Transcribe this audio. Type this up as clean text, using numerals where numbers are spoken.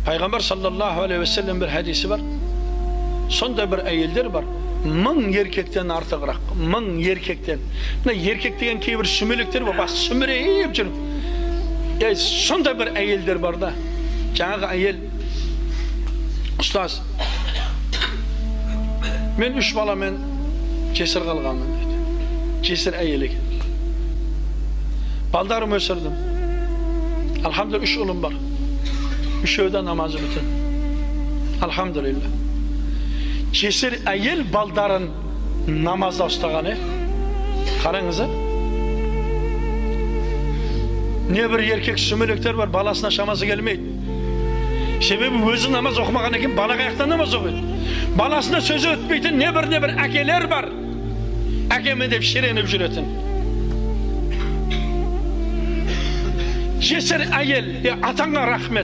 Пайғамбар саллаллаху алейхи уассалам бір хадисі бар. Сондай бір әйелдер бар, 1000 еркектен артығырақ, 1000 еркектен. Мына еркек деген кейбір сүмелектер бар, басы сүмірейіп жүріп. Сондай бір әйелдер бар да. Жаңағы әйел, ұстаз, мен 3 баламен жесір қалғанмын дейді. Жесір әйел екен. Балдарым өсірдім. Алхамдулилля, 3 ұлым бар. Үшеуі де намазы бүтін. Алхамдулилля. Жесір әйел балдарын намазда ұстаған, қараңыз, не бір еркек сүмелектер бар, баласына шамасы келмейді. Себебі өзі намаз оқымаған екен, бала қаяқтан намаз оқиды. Баласына сөзі өтпейтін не бір әкелер бар. Әкеме деп шіреніп жүретін. Жесір әйел, атаңа рахмет.